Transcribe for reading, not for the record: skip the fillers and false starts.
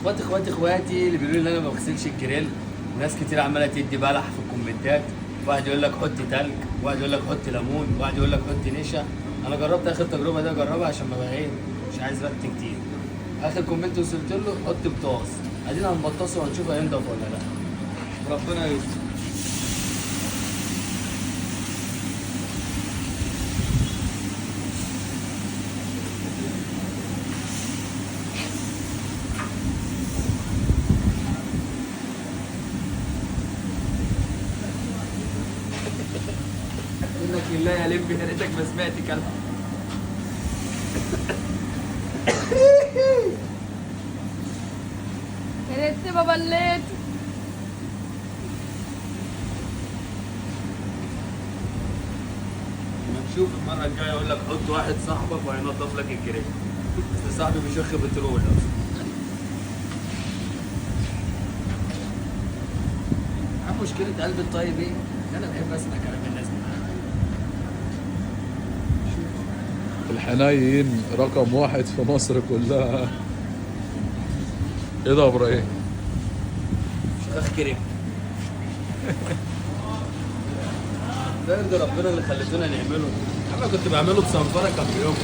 اخواتي اخواتي اخواتي اللي بيقولوا لي ان انا ما بغسلش الجريل، وناس كتير عماله تدي بلح في الكومنتات، واحد يقول لك حط تلج، واحد يقول لك حط ليمون، واحد يقول لك حط نشا. انا جربت اخر تجربه ده اجربها عشان ما بقى ايه، مش عايز وقت كتير. اخر comment وصلت له حط بطاس، ادينا هنبطسه وهنشوف هينضف ولا لا. ربنا يستر. منك لله يا لمبي، يا ريتك ما سمعت كلام. يا ريت ما بليت. ما نشوف المرة الجاية يقول لك حط واحد صاحبك وهينضف لك الجريل، بس صاحبي بيشخ بترول اصلا. عارف مشكلة قلب الطيب ايه؟ ان انا بحب اسمع كلام الناس. الحنين رقم 1 في مصر كلها. ايه ده يا ابراهيم؟ شخاخ كريم. ده يرضي ربنا اللي خليتونا نعمله. انا كنت بعمله بصنفره كان بيوم.